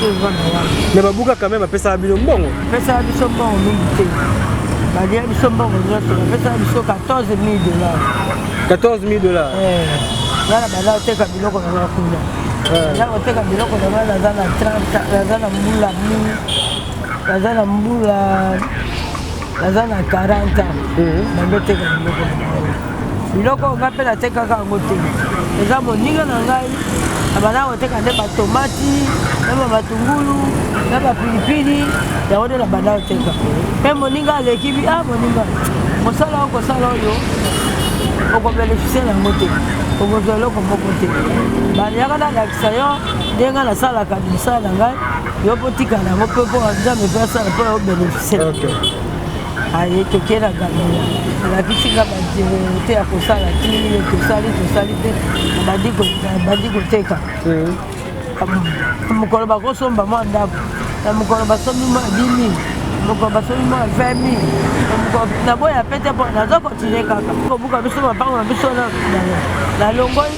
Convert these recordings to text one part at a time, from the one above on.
Tozovanda wana. Mais babuka quand même bapesaka bino mbongo. Bapesaka biso mbongo mingi te. Balia biso mbongo nyonso, bapesaka biso 14 000 dollars. 14 000 dollars. Eh. Nga na banda koteka biloko na nga kuna. Eh. Naza koteka biloko na nga naza na 30, naza na mbula mi, naza na mbula naza na 40 ans. Banda koteka biloko na nga. Biloko oyo nga mpe natekaka yango te. Eza moninga na ngai abanda koteka nde batomati na bamatungulu na bapilipili yango nde nabanda koteka. Mpe moninga aleki bi ah moninga mosala oyo kosala oyo okobenefisie na yango te, okozwa eloko moko te. Bayaka nalakisa yo ndenge ngai nasalaka mosala na ngai, yo mpo otikala yango mpe mpo Nzambe mpe asala mpo obenefisie. Aye toke na Gambia, alakisi nga banzete ya kosala ti tosali tosali mpe nabandi koteka. Mokolo bakosomba mwa ndako, na mokolo basombi mwa 10 000, mokolo basombi mwa 20 000, naboya pe te mpo nazo continue kaka kobuka biso mapango na biso nalongoli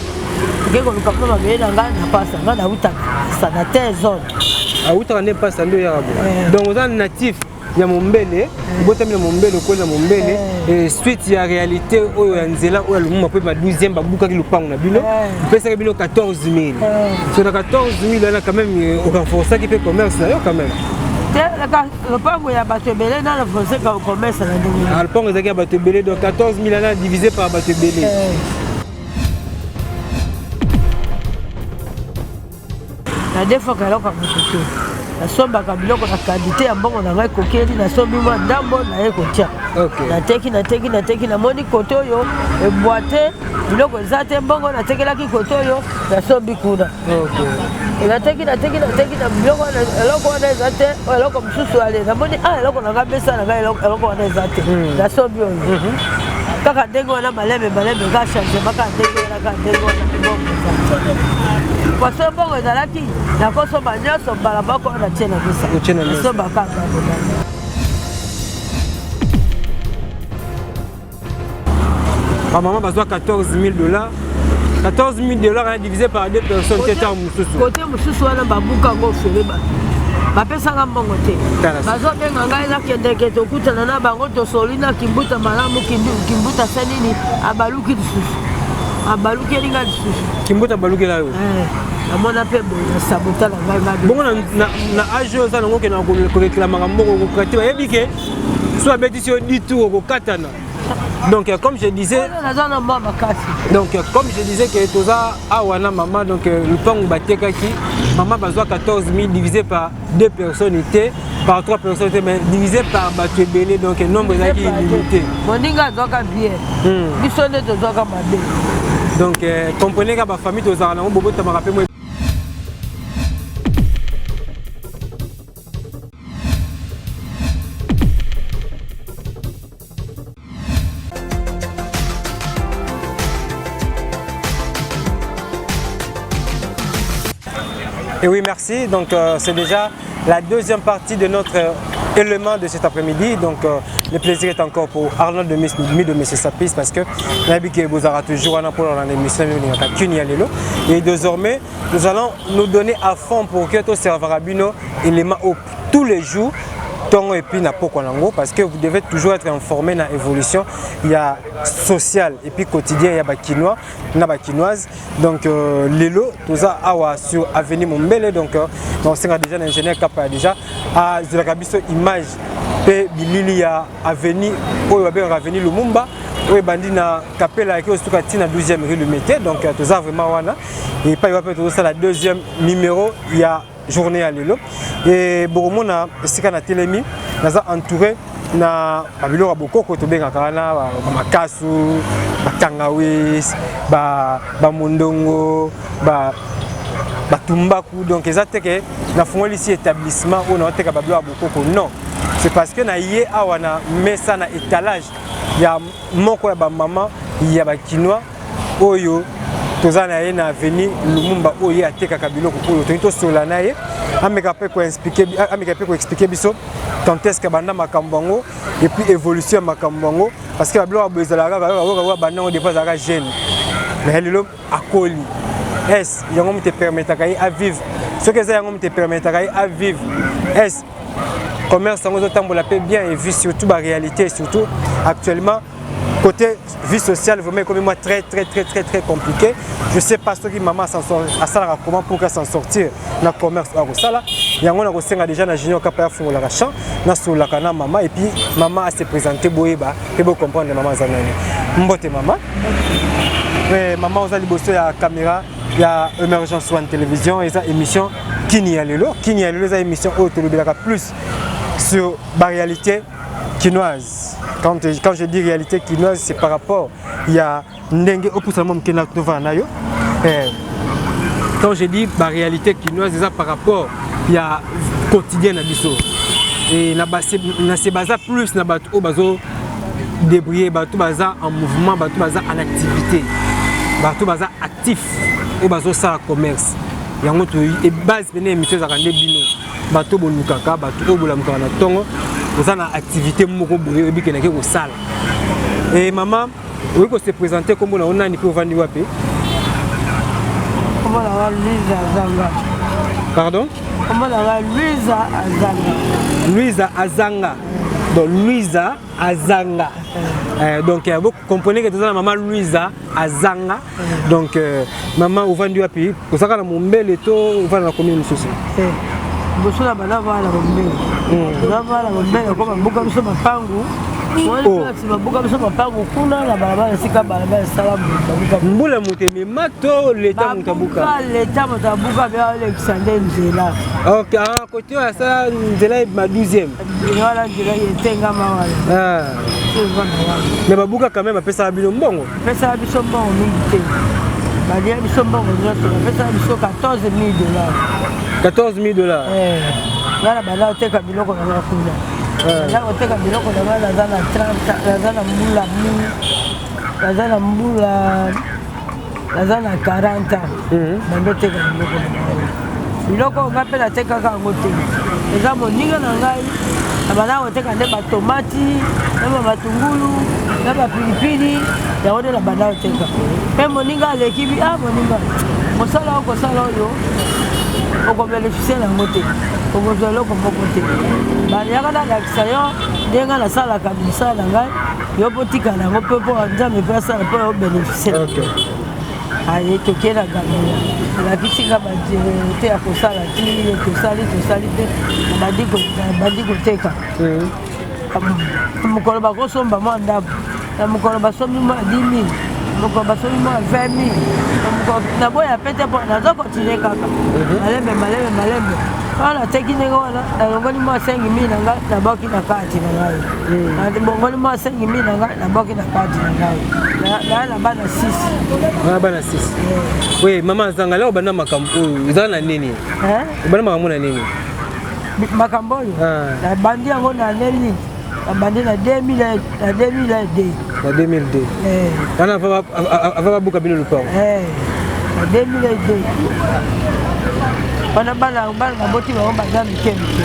oke koluka mpo mabele na ngai na pasa ngai nautaka pasa na te zone. Awutaka nde pasa nde oyaka boye. Donc oza natif ya Mombele, obotami na Mombele, okoli na Mombele, et suite ya réalité oyo ya nzela oyo ya Lumumba mpe ba 12e babukaki lopango na bino, bapesaki bino 14 000. So na 14 000 wana quand même orenforçaki mpe commerce na yo quand même. Te, lopango ya bato ebele na renforcer commerce na ndenge. Ah, lopango ezalaki ya bato ebele, donc 14 000 wana divisé par bato ebele. Nadefaka eloko ya moto te, nasombaka biloko na quantité ya mbongo na ngai ekokeli, nasombi mwa ndambo naye kotia. Nateki nateki nateki, namoni kote oyo ebwa te, biloko eza te, mbongo natekelaki kote oyo nasombi kuna. Nateki nateki nateki na biloko wana, eloko wana eza te, eloko mosusu ale namoni ah eloko na ngai mesa na ngai eloko wana eza te, nasombi oyo. Kaka ndenge wana malembe malembe kaka changement kaka ndenge wana kaka ndenge wana mbongo eza. Poso mbongo ezalaki nakosomba nyonso mbala moko natie na mesa. Otie na mesa. Nasomba kaka ndambo. Bamama bazwa 14 000 dollars. 14 000 dollars wana divisé par deux personnes te ntango mosusu. Kote mosusu wana babuka yango ofele bapesanga mbongo te. Bazobenga ngai nakendeke tokutana na bango tosoli na kimbuta malamu, kimbuta se nini abaluki lisusu, abalukeli ngai lisusu. Kimbuta abalukela yo? Namona mpe boye na sabota na ngai mabe. Bongo na age oyo oza nango okenda koreklamaka mbongo okoka te, bayebi ke so abetisi yo 10 tours okokatana. Donc comme je disais, donc comme je disais que toza awa na mama, donc lupango batekaki mama bazwa 14 000 divisé par deux personnes te, par trois personnes te, mais divisé par bato ebele, donc nombre ezalaki illimité. Moninga azwaka bien, biso nde tozwaka mabe. Donc comprenez ka bafamille tozalaka nango bobotamaka mpe. Et oui, merci. Donc c'est déjà la deuxième partie de notre élément de cet après-midi. Donc le plaisir est encore pour Arnold de Miss de Monsieur Sapis parce que nayebi ke bozalaka toujours wana pour l'émission Kini ya lelo. Et désormais, nous allons nous donner à fond pour que toservaka bino élément au tous les jours tongo et puis na pokwa nango, parce que vous devez toujours être informé na évolution il y a social et puis quotidien il y a ba kinois na ba kinoise. Donc lelo toza awa sur avenue Mombele, donc on senga déjà na ingénieur Kapa déjà a zelaka biso image pe bilili ya avenue oyo babengaka avenue Lumumba oyo ebandi na Kapela yaki osuka ti na 12e rue Limete. Donc toza vraiment wana et pa wapi tozosala deuxième numéro ya journée ya lelo. Et bokomona esika na telemi naza entouré na ba biloko ya bokoko tobengaka wana ba makasu, ba tangawis, ba mondongo, ba batumbaku. Donc eza te ke nafungoli si établissement oyo naoteka ba biloko ya bokoko, non, c'est parce que na ye awa na mesa na étalage ya moko ya ba mama ya ba kinois oyo toza na ye na avenue Lumumba oyo ye atekaka biloko oyo tolingi tosola na ye, ameka mpe koexpliquer, ameka mpe koexpliquer biso quand est-ce que banda makambo yango et puis évolution ya makambo yango, parce que babiloko ya boye ezalaka kaka kaka banda yango depuis azalaka jeune, mais lelo akoli es yango moto epermetaka ye avivre Soki eza yango moto epermetaka ye avivre, est commerce yango ezotambola mpe bien? Et vu surtout baréalité, surtout actuellement côté vie sociale, vraiment ekomi moi très très très très très compliqué. Je sais pas soki mama asalaka comment pour qu'elle s'en sortir na commerce oyo akosala yango. Na kosenga déjà na Junior Kapa afungolaka champ, nasololaka na mama et puis mama ase présente, boyeba mpe bocomprendre mama aza nani. Mbote mama. Mama, oza liboso ya caméra ya Emergence One Télévision. Eza émission Kini ya lelo. Kini ya lelo eza émission oyo tolobelaka plus sur baréalité kinoise. Quand je dis réalité kinoise, c'est par rapport ya ndenge opusana mwa moke na tovanda na yo. Quand je dis baréalité kinoise, eza par rapport ya quotidien na biso et na se baza plus na bato oyo bazo débrouiller, bato baza en mouvement, bato baza en activité, bato baza actif oyo bazosala commerce. Yango base pene émission ezalaka nde bino bato bolukaka, bato oyo bolamukaka na ntongo, oza na activité moko boye oyebi kendaki kosala. E mama, okoki kose présenter, nkombo na yo nani mpe ovandi wapi? Kombo na nga Louise Azanga. Pardon? Kombo na nga Louise Azanga. Louise Azanga. Donc Louise Azanga, donc vous comprenez que toza na mama Louise Azanga. Donc mama, ovandi wapi? Ozalaka na Mombele to ovanda na commune mosusu? Liboso na banda vaa na Mombele, oza vaa na Mombele ko babuka biso mapangu, babuka biso mapangu kuna na balabala, esika balabala esala. Mbula moto emema to leta moto abuka? Leta moto abuka, mpe alekisa nde nzela. Ok, ah, côté oyo asala nzela ma 12e. Wana nzela etengama wana. Mais babuka quand même, apesaka bino mbongo? Apesaka biso mbongo mingi te, balia biso mbongo nyonso. Bapesaka biso 14 000 dollars. 14 000 dollars? Nga na banda koteka biloko na nga kuna, banda koteka biloko na nga, naza na 30, naza na mbula, naza na mbula, naza na 40 ans. Banda oteka biloko na ngai, biloko oyo nga mpe natekaka yango te, eza moninga na ngai. Na banda koteka nde batomati na bamatungulu na bapilipili, yango nde na banda koteka. Mpe moninga aleki bi, ah, moninga, mosala oyo kosala oyo okobénéficier yango te, okozwa eloko moko te. Yaka nalakisa yo ndenge nasalaka mosala na ngai, yo mpo tikala yango mpe mpo Nzambe mpe asala mpo obénéficier. Aye, tokei na Gambia, alakisi nga banzete ya kosala ti tosali, tosali mpe bandi koteka. Mokolo bakosomba mwa ndako, na mokolo basombi mwa 10 000, mokolo basombi mwa 20 000. Naboya pe te mpo naza continuer kaka malembe malembe malembe. Wana nateki ndenge wana, nalongoli mwa 5 000 na ngai, nabwaki na kati na ngai. Nabongoli mwa 5 000 na ngai, nabwaki na kati na ngai. Naa na bana 6. Na bana 6. Oui, mama azanga leo, obanda makambo oyo eza na nini? Obanda makambo na nini? Makambo oyo nabandi yango na nini? Nabandi na 2000, na 2002. Na 2002 wana ava babuka bino lupango? Na 2002 wana, bana bana baboti bango baza mike mike.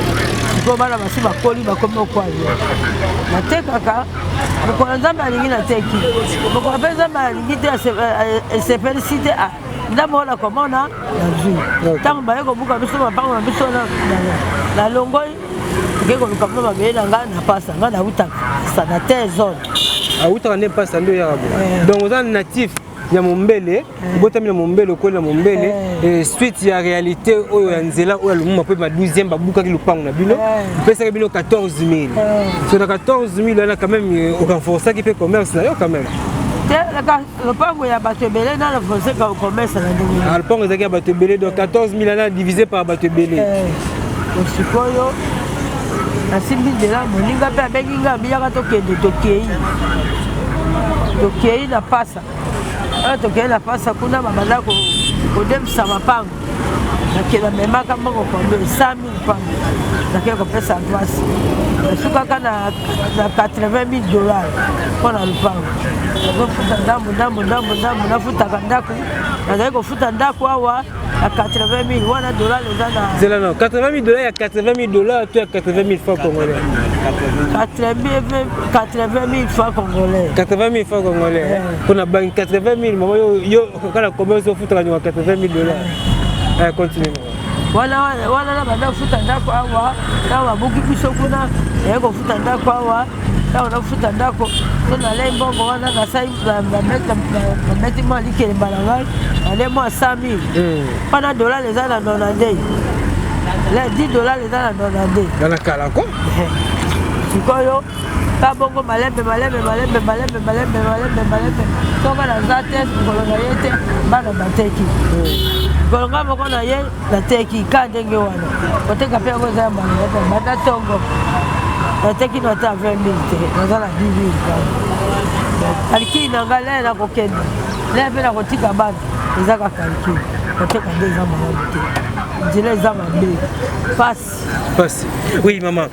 Sikoyo bana basi bakoli, bakomi okwali. Natekaka mokolo Nzambe alingi, nateki mokolo mpe Nzambe alingi te, esepelisi te. Ndambo wana komona nazwi. Ntango baye kobuka biso mapango na biso, nalongoi, oke koluka mpe mabele na ngai na Pasa. Ngai nautaka Pasa na te zone. Awutaka nde Mpasa nde oyaka bo. Donc oza natif ya Mombele, obotami na Mombele, okoli na Mombele. Suite ya réalité oyo ya nzela oyo ya Lumumba mpo ma 12e babukaki lupango na bino, opesaki bino 14 000. So na 14 000 wana, quand même orenforçaki mpe commerce na yo quand même? Te, lopango ya bato ebele, na renforce commerce na ndenge. Lopango ezalaki ya bato ebele, donc 14 000 wana divisé par bato ebele. Sikoyo nasimbi nzela, moninga mpe abengi ngai, abiyaka tokende. Tokei, tokei na Pasa. Oyo tokei na Pasa kuna, babanda kodemisa mapango. Nakenda, memaka mbongo combien? 100 000 pamba. Nakei kopesa avance, nasukaka na 80 000 dollars mpo na lupango. Nazofuta ndambu ndambu ndambu ndambu, nafutaka ndako. Nazali kofuta ndako awa na 80 000 wana, dollar eza na Zela, non, 80 000 dollars ya 80 000 dollars to ya 80 000 francs congolais? 80 000 francs congolais. 80 000 francs congolais mpona banque, 80 000. Mama, yo kaka combien ozofutaka nyongo? 80 000 dollars. Continue. Wana wana na banda kofuta ndako awa, ntango babuki biso kuna, naye kofuta ndako awa, ntango nafuta ndako so nalei mbongo wana, nasali nabeti mwa likelemba na ngai, nalei mwa 100 000 wana. Dollar eza na 92, le 10 $ eza na 92. Na kala ko. Sikoyo ka bongo, malembe malembe malembe malembe malembe malembe malembe. Soko naza te, mokolo na ye te, bana bateki. Mokolo nga moko na ye nateki ka ndenge wana. Koteka mpe yango eza ya malonga te. Banda ntongo nateki no ata 20 000 te, naza na 10 000 kaka. Calcul na ngai, lere nakokende, lere mpe nakotika bana, eza kaka calcul. Koteka nde eza malamu te, nzela eza mabe, pasi. Pasi, oui mama.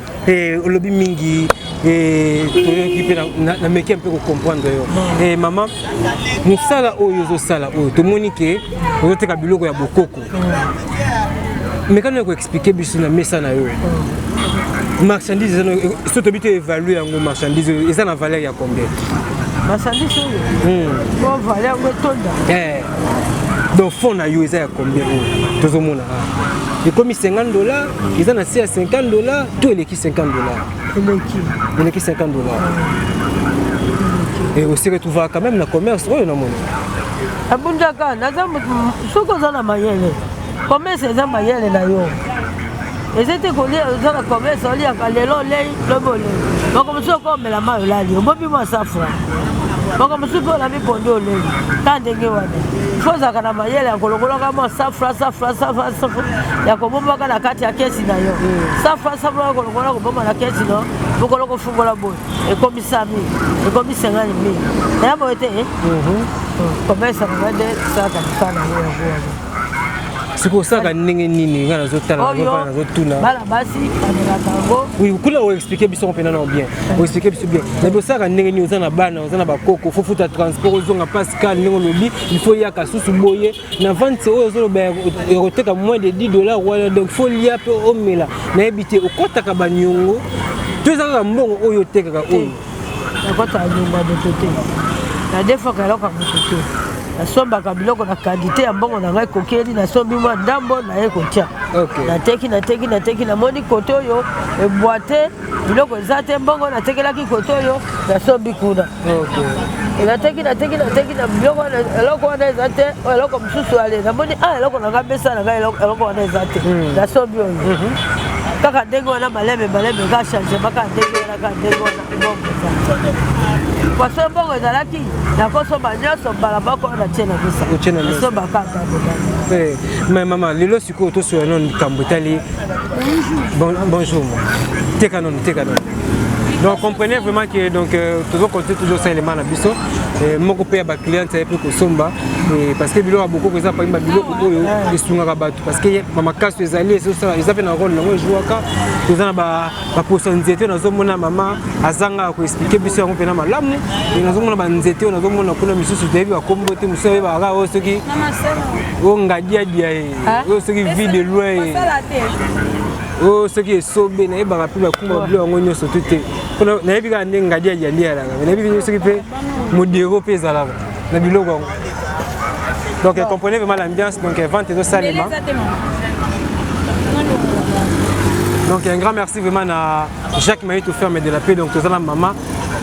Olobi mingi, toyoki mpe, nameki mpe kocomprendre yo. Mama, mosala oyo ozosala oyo, tomoni ke ozoteka biloko ya bokoko. Mekano ya koexpliquer biso na mesa na yo, marchandise so tobi to évalue yango, marchandise oyo eza na valeur ya combien? Marchandise oyo po valeur yango etonda. Donc fond na yo eza ya combien? Oyo tozomona ekomi 50 $, eza na se ya 50 $ to eleki 50 $? Eleki. Eleki 50 $. Et ose retrouvera quand même na commerce oyo namoni. Abundaka naza. Soki oza na mayele, commerce eza mayele na yo. Eza te kolia, oza na commerce, oliaka lelo, olei lobi, olei moko mosusu, okomela mai, olali, obomi mwa safra moko mosusu mpe olami pondu, olei ka ndenge wana. Fo ozalaka na mayele ya kolongolaka mwa safra, safra, safra, safra ya kobombaka na kati ya kesi na yo. Safra, safra ya kolongola, kobomba na kesi no, mokolo kofungola boye, ekomi 100 000, ekomi 50 000. Naya boye te. Commerce na ngai nde esalaka mosala yango, yango wana. Sikoyo osalaka ndenge nini? Ngai nazotala, nazotuna. Bana basi bamelaka yango. Oui, kuna oexpliquer biso mpena na bien, oexpliquer biso bien. Nabi osalaka ndenge nini? Oza na bana, oza na bakoko, fo futa transport, ozonga pascal ndenge olobi, il faut yaka susu boye na vente oyo ozoloba ya koteka moins de 10 $ wana. Donc faut lia mpe omela. Nayebi te, okɔtaka baniongo to eza kaka mbongo oyo otekaka oyo? Nakɔtaka niongo ya moto te, nadefaka eloko ya moto te. Nasombaka biloko na quantité ya mbongo na ngai kokeli, nasombi mwa ndambo, naye kotia. Nateki, nateki, nateki, namoni kote oyo ebwa te, biloko eza te, mbongo natekelaki kote oyo, nasombi kuna. Nateki, nateki, nateki na biloko wana, eloko wana eza te, eloko mosusu ale namoni a eloko na ngai mesa na ngai, eloko wana eza te, nasombi oyo. Kaka ndenge wana, malembe malembe, ka changement kaka ndenge wana, kaka ndenge wana. Mbongo eza poso, mbongo ezalaki, nakosomba nyonso mbala moko, natie na mesa. Otie na mesa. Nasombaka ndambo ndambo. Mais mama, lelo sikoyo tosola nano likambo etali. Bonjour, teka nano, teka nano. Donc comprenez vraiment que donc toujours continuer, toujours ça élément na biso moko mpe ya bacliente aye mpe kosomba, parce que biloko ya bokoko eza parmi babiloko oyo esungaka bato, parce que bamakaso ezali, ezosala, eza mpe na rôle nango ejouaka. Toza na baposo nzete oyo nazomona, mama azanga koexpliquer biso yango mpena malamu. Nazomona banzete oyo nazomona kuna, misusu toyebi bakombo te, mosusu oyebaka oyo soki oyo ngadiadia ye, oyo soki vie de loin ye, oyo soki esobe. Nayebaka mpe bakumba biloko yango nyonso tu te. Nayebi kaka nde ngadiadia nde ezalaka, nayebi soki mpe modero mpe ezalaka na biloko yango. Donc comprenez vraiment l'ambiance. Donc vente ezosalema. Donc un grand merci vraiment na Jacques Maïto, ferme de la paix. Donc toza na mama.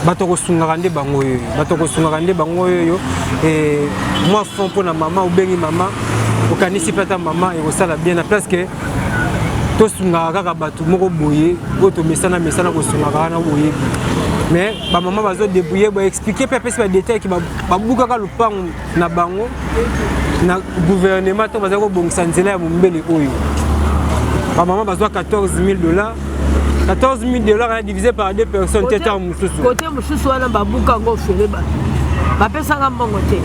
Bato kosungaka nde bango oyo, bato kosungaka nde bango oyo. Mwa fond mpo na mama, obengi mama, okanisi mpe ata mama, ekosala bien na place ke tosungaka kaka bato moko boye oyo tomesana mesana kosungaka wana boyebi. Mais bamama bazodébrouiller, baexpliquer mpe apesi badétail ke babukaka lopango na bango na gouvernement to bazali kobongisa nzela ya mombele oyo. Bamama bazwa 14 000 $, 14 000 $ wana divisé par deux personnes te, ntango mosusu. Kote mosusu wana babuka yango ofele, bapesanga mbongo te.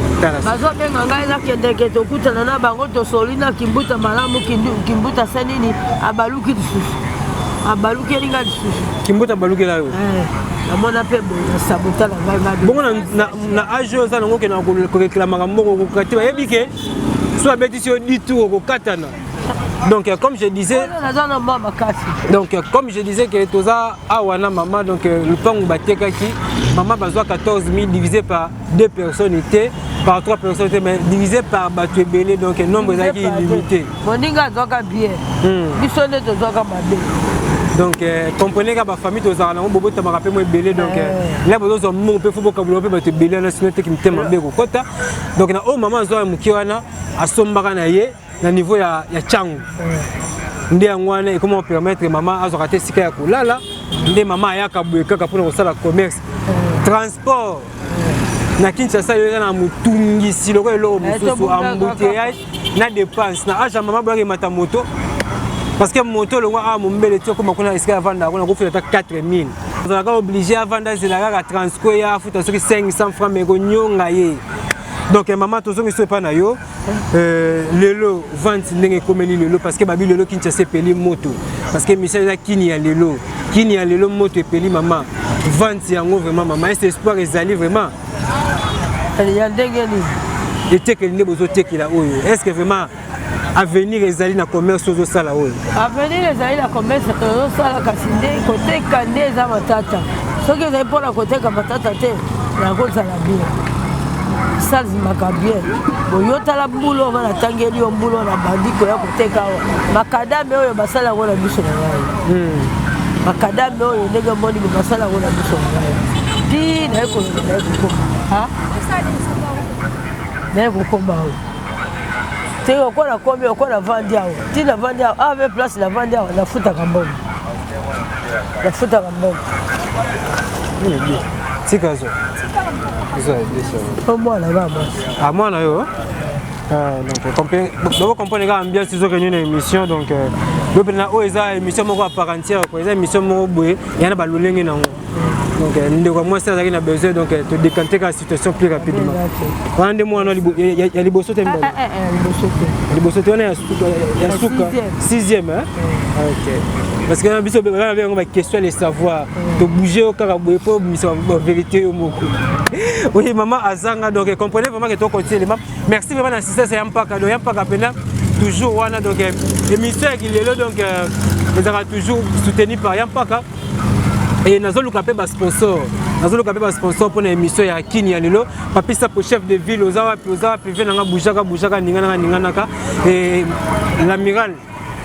Bazobenga ngai, nakendeke, tokutana na bango, tosoli na kimbuta malamu. Kimbuta se nini, abaluki lisusu, abalukeli ngai lisusu. Kimbuta abalukela yo? Namona mpe boye nasabuta na ngai. Bongo na age oyo oza nango, okenda koreklamaka mbongo, okoka te. Bayebi ke so abetisi yo 10 tour, okokatana. Donc comme je disais, donc comme je disais que toza awa na mama, donc lupangu batekaki, mama bazwa 14 000 divisé par deux personnes te, par trois personnes te, mais divisé par bato ebele, donc nombre ezalaki illimité. Moninga azwaka bien, biso nde tozwaka mabe. Donc comprenez ka bafamille tozalaka nango, bobotamaka mpe mo ebele, donc la bozozwa mbongo mpe fo bokabola mpe bato ebele wana, sino teki mitema mabe kokota. Donc na oyo mama azwa ya moke wana, asombaka na ye na niveau ya Tshangu, nde yango wana ekoma permettre mama azwaka te esika ya kolala. Nde mama ayaka boye kaka mpona kosala commerce. Transport na Kinshasa yo eza na motungisi lokola eloko mosusu, embouteillage na dépense. Na age ya mama boyaka emata moto, parce que moto olongwa awa Mombele ti okoma kuna esika avanda kuna, kofuta ata 4000. Ozalaka obligé avanda, azela kaka transport ya afuta soki 500 francs, mais konyonga ye. Donc mama, tozongi so epai na yo. Lelo vente ndenge ekomeli lelo, parce que babi lelo Kinshasa epeli moto, parce que émission eza Kini ya lelo. Kini ya lelo, moto epeli. Mama, vente yango vraiment, mama, est espoir ezali vraiment? Ya ndenge nini? Etekeli nde bozotekela oyo, est ce que vraiment avenir ezali na commerce ozosala oyo? Avenir ezali na commerce tozosala, kasi nde koteka nde eza matata. Soki ezali mpona koteka matata te, nakozala bien, salzimaka bien. Boyo tala mbula oyo nga natangeli yo, mbula oyo nabandi koya koteka awa, makadame oyo basala yango na biso na ngai, makadame oyo ndenge moni basala yango na biso na ngai, ti naye kokoma, naye kokoma awa te. Okola komi, okola vandi awa, ti navandi awa, awa mpe place navandi awa, nafutaka mbongo, nafutaka mbongo. Tika zo. O mwana nga mwasi. Ah, mwana yo. Donc comprendre kaka ambiance ezokende na émission. Donc yo mpena oyo eza émission moko à part entière quoi, eza émission moko boye ya na balolenge nango. Donc ndeko ya mwasi azalaki na besoin, donc todécanter kaka situation plus rapidement. Wana nde mwana ya liboso te? Mibale liboso te, wana ya suka, sixième. Ok, parce que na biso bana yango baquestion ya le savoir, tobouge yo kaka boye mpo obimisa bavérité yo moko. Oui, mama azanga. Donc comprenez vraiment que tocontinue élément. Merci vraiment na assistance ya Mpaka. Donc ya Mpaka mpena toujours wana. Donc émission ya kilelo, donc ezalaka toujours soutenu par ya Mpaka. Et nazoluka mpe basponsor, nazoluka mpe basponsor mpona émission ya Kini ya lelo. Papi Sapo, chef de ville, oza wapi? Oza wapi? Ve nanga bougaka, bougaka, ninganaka, ninganaka. Et l'amiral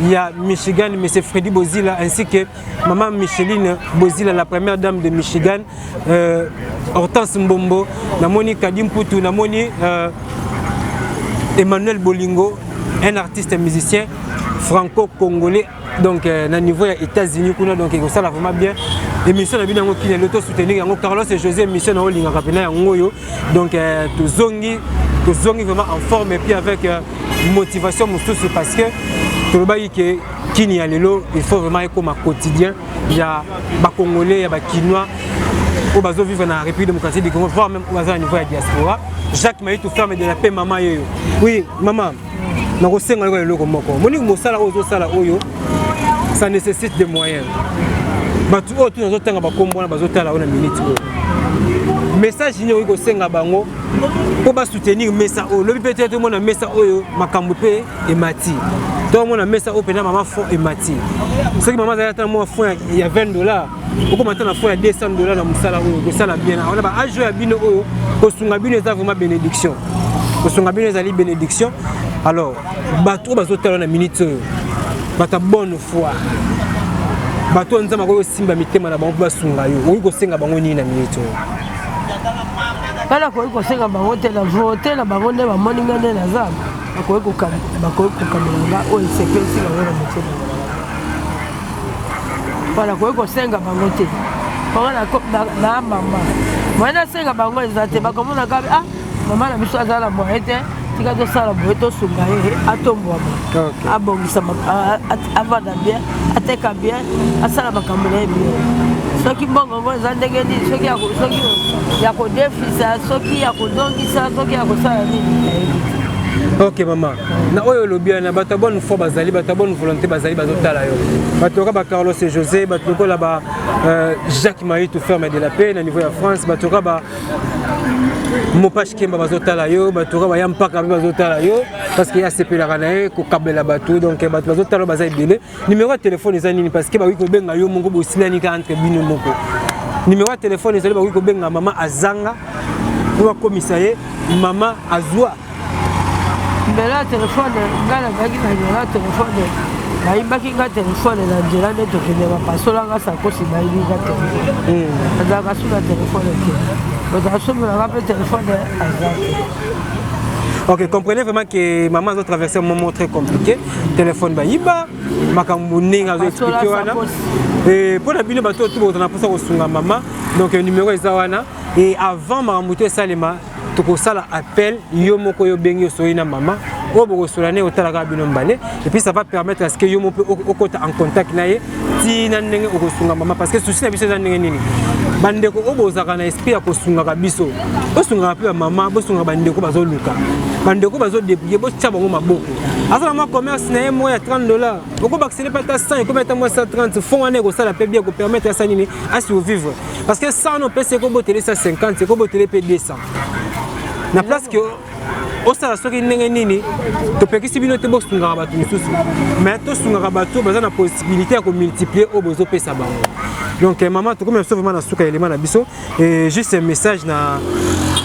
ya Michigan, M. Freddy Bozila, ainsi que Maman Micheline Bozila, la première dame de Michigan, Hortense Mbombo, namoni Kadim Poutou, namoni Emmanuel Bolingo, un artiste musicien franco-congolais, donc na niveau ya États-Unis kuna. Donc ekosala vraiment bien émission na bino yango Kini lelo, tosoutenir yango. Carlos et José, émission na olingaka mpena yango oyo. Donc tozongi, tozongi vraiment en forme et puis avec motivation mosusu, parce que tolobaki ke Kini ya lelo, il faut vraiment ekoma quotidien ya Bacongolais, ya Bakinois oyo bazovivre na République démocratique du Congo, voire même oyo baza na niveau ya diaspora. Jacques Mayitu, ferme de la paix, mama yeyo. Oui mama, nakosenga yoka eloko moko. Moni mosala oyo ozosala oyo, ça nécessite des moyens. Bato oyo tuna azotanga bakombo wana, bazotala oyo na minute oyo, message nini okoki kosenga bango mpo basoutenir mesa oyo? Lobi mpe te tomona mesa oyo makambo mpe emati, tomona mesa oyo mpena mama fond emati. Soki mama azali ata mwa fond ya 20 $, okoma ata na fond ya 200 $ na mosala oyo, kosala bien wana. Baage oyo ya bino oyo, kosunga bino eza vraiment bénédiction, kosunga bino ezali bénédiction. Alors bato oyo bazotala na minute oyo, bato ya bonne foi, bato oyo Nzambe akoki kosimba mitema na bango mpo basunga yo, okoki kosenga bango nini na minute oyo? Nga nakoki kosenga bango te. Na vote na bango nde bamoni nga nde naza, bakoki kokamela nga oyo esepelisi bango na motema. Mpo nakoki kosenga bango te, mponga na mama moye nasenga bango eza te. Bakomona kaka: "Ah, mama na biso aza na moye te, tika tosala boye, tosunga ye, atombwama, abongisa, avanda bien, ateka bien, asala makambo na ye bien." Soki mbongo yango eza ndenge nini, soki ya kodefisa, soki ya kozongisa, soki ya kosala nini, nayebi te. Ok mama, na oyo olobi wana, bato ya bonne foi bazali, bato ya bonne volonté bazali, bazotala yo, bato lokola ba Carlos et José, bato lokola ba Jacques Mayitu, ferme de la paix na niveau ya France, bato lokola ba Mopash Kemba bazotala yo, bato ka baya mpaka mpe bazotala yo parce que asepelaka na ye kokabela bato, donc bato bazotala yo baza ebele. Numéro ya telefone eza nini? Parce que bakoki kobenga yo moko, bosilani kaka entre bino moko. Numéro ya telefone ezali, bakoki kobenga mama azanga mpo bakomisa ye mama azwa. Numéro ya telefone, ngai nazalaki na numéro ya telefone, bayibaki nga telefone na nzela nde tokende, bapasolanga sakosi, bayibi nga telefone. Nazalaka su na telefone te, moto asombelanga mpe telefone aza te. Ok, comprenez vraiment que maman a traversé un moment très compliqué. Téléphone bayiba, makambo ndenge azo expliquer wana. Et pour la bino bato tout bozana posa kosunga mama, donc numéro eza wana. Et avant makambo to esalema, tokosala appel, yo moko yo bengi, osoyi na mama oyo bokosola ne otalaka bino mbale, et puis ça va permettre à ce que yo moko mpe okota en contact na ye ntina ndenge okosunga mama, parce que souci na biso eza ndenge nini, bandeko oyo bozalaka na esprit ya kosungaka biso, bosungaka mpe bamama, bosungaka bandeko bazoluka, bandeko bazodébrouiller, botia bango maboko. Aza na mwa commerce na ye moko ya 30 $, okobakisele mpe ata 100, ekomi ata mwa 130 fond wana, ekosala mpe bien, kopermettre asa nini, asurvivre, parce que 100 wana opesi ekobotele 150, ekobotele mpe 200 na place que osala soki ndenge nini. Topekisi bino te bosungaka bato mosusu, mais tosungaka bato baza na possibilité ya komultiplier oyo bozopesa bango. Donc mama, tokomi na biso vraiment na suka ya elema na biso. Et juste un message na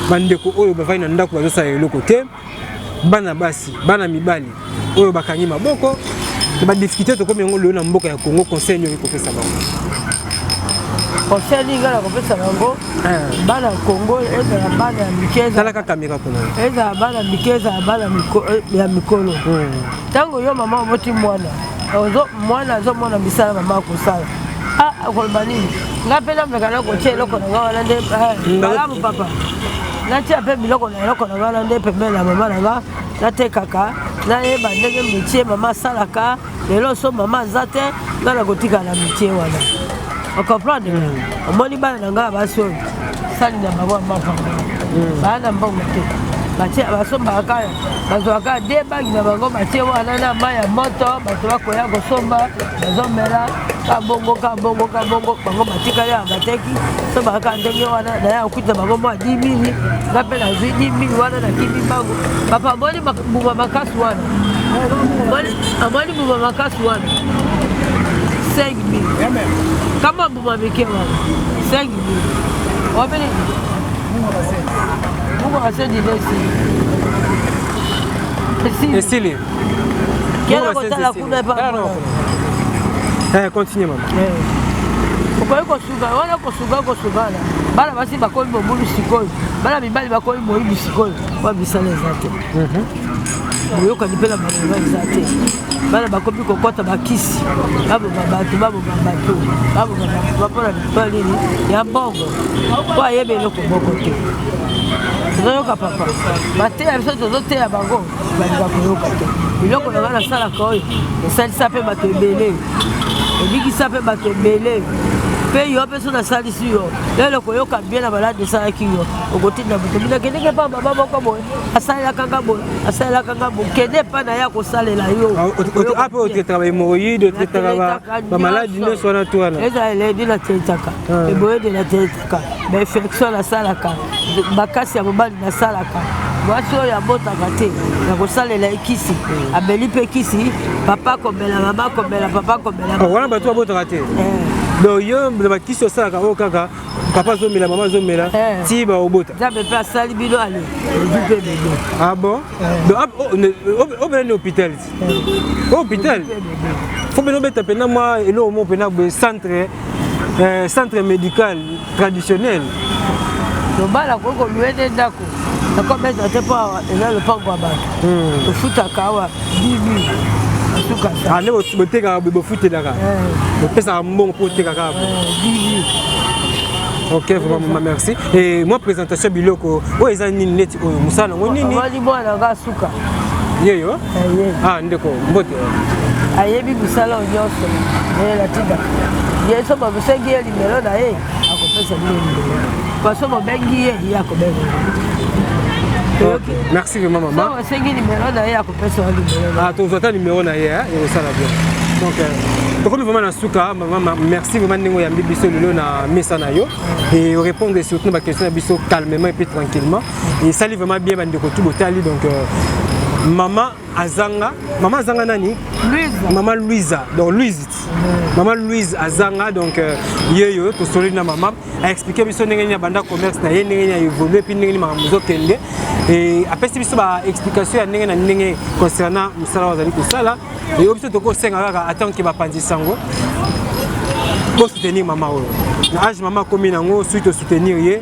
bandeko oyo bavandi na ndako, bazosala eloko te, bana basi, bana mibali oyo bakangi maboko, badifficulté tokomi yango lelo na mboka ya Congo, conseil nini kopesa bango? Conseil nini ngai na kopesa bango? Bana Congo, ezala bana ya mike, talaka caméra kuna. Ezala bana mike, ezala bana ya mikolo, ntango yo mama oboti mwana, mwana azomona misala mama akosala, akoloba nini? Ngai mpe nameka na kotia eloko na ngai wana nde malamu. Papa, natia mpe biloko na eloko na ngai wana nde pembeni na mama na nga, natekaka, nayeba ndenge métier mama asalaka. Lelo so mama aza te, ngai nakotikala na métier wana, ocomprendre? Omoni bana na ngai ya basi oyo, sali na bango ya mapa, baa na mbongo te, basombaka kaka, bazwaka kaka de bangi na bango, batie wana na mai ya moto, bato bakoya kosomba, bazomela ka bongo, ka bongo, ka bongo. Bango batikali awa, bateki, sombaka kaka ndenge wana. Naya kokuta bango mwa 10 000, nga mpe nazwi 10 000 wana, nakimi mbango. Papa, amoni mbuma makasi wana, amoni mbuma makasi wana 5 000, kama mbuma mike wana 5 000. Wabeli mbuma basendi esili. Esili. Kena kotala kuna epa. Continue, mama. Okoki kosuka wana, kosuka, kosukana. Bana basi bakomi mobulu sikoyo, bana mibali bakomi moyibi sikoyo, wa misala eza te, boyokani mpe na bango eza te. Bana bakomi kokɔta bakisi, baboma bato, baboma bato, baboma bato bapona mpo nini? Ya mbongo, mpo ayebi eloko moko te. Tozoyoka papa mateya biso, tozoteya bango, balinga koyoka te. Biloko na ngai nasalaka oyo esalisa mpe bato ebele, ebikisa mpe bato ebele. Mpe yo mpe so nasalisi yo lelo, koyoka bien na maladi esalaki yo, okotinda moto bino, akendeke mpa mama moko boye, asalelaka nga boye, asalelaka nga boye, kende epa na ye, akosalela yo. Ape otraitaka bahémorroïde, otraitaka bamaladi nyonso wana to wana? Eza eledi, natraitaka hémorroïde, natraitaka bainfection, nasalaka makasi ya mobali, nasalaka mwasi oyo abotaka te, nakosalela ye kisi, ameli mpe kisi, papa komela, mama komela, papa komela. Wana bato babotaka te, donc yo na bakisi osalaka oyo kaka papa azomela, mama azomela ti baobota? Nzambe mpe asali bino, ale ozwi mpe bebe. Ah bon? Donc obela ni hôpital ti hôpital, faut bino obeta mpena mwa eloko moko mpena boye, centre médical traditionnel. Lobala koki kolouer nde ndako, nakobeta te mpo awa eza lopango ya bato, tofutaka awa 10 000. Asukasa. Nde botekaka boye, bofutelaka, bopesaka mbongo mpo oteka kaka? 10 000. Ok, vraiment mama, merci. Et moi, présentation biloko oyo eza nini? Neti oyo mosala nango nini? Omoni mwana nga suka. Yeyo. Ah, ndeko, mbote. Ayebi misala oyo nyonso naye natindaka ye. So babosengi ye limelo na ye, akopesa bino limelo. Paso bobengi ye, ye akobenga. Merci vraiment, mama. Osengi nimero na ye, akopesa wa nimero. Ah, tozwa ata nimero na ye, ekosala bien. Donc tokomi vraiment na suka. Mama, merci vraiment ndenge oyambi biso lelo na mesa na yo et répondre surtout na baquestion na biso calmement et puis tranquillement. Esali vraiment bien. Bandeko tu botali, donc mama azanga, mama azanga nani? Louise. Mama Louisa, donc Louise, mama Louise azanga. Donc ye yo tosololi na mama, aexpliquer biso ndenge nini abanda commerce na ye, ndenge nini aévoluer, puis ndenge nini makambo ezokende. Apesi biso baexplication ya ndenge na ndenge concernant mosala oyo azali kosala. Oyo biso tokosenga kaka, en tant que bapanzi sango, bosoutenir mama oyo na age mama akomi nango. Soki tosoutenir ye,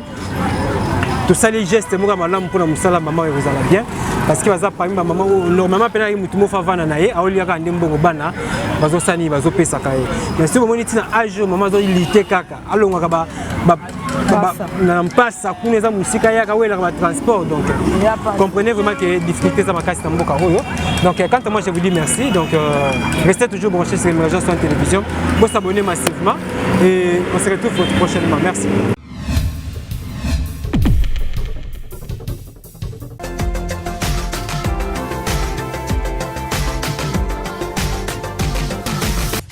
tosali geste moko ya malamu mpona mosala mama oyo, ekozala bien, parce que baza parmi bamama oyo normalement mpe nayaki motu moko avanda na ye, aoliaka nde mbongo bana bazosala nini, bazopesaka ye. Mais soki bomoni ntina age oyo mama azolite kaka, alongwaka na mpasa kuna, eza mosika, yaka welaka batransport. Donc comprenez vraiment que difficulté eza makasi na mboka oyo. Donc quant à moi, je vous dis merci. Donc restez toujours branchés sur Émergence en télévision, vous s'abonner massivement et on se retrouve prochainement. Merci.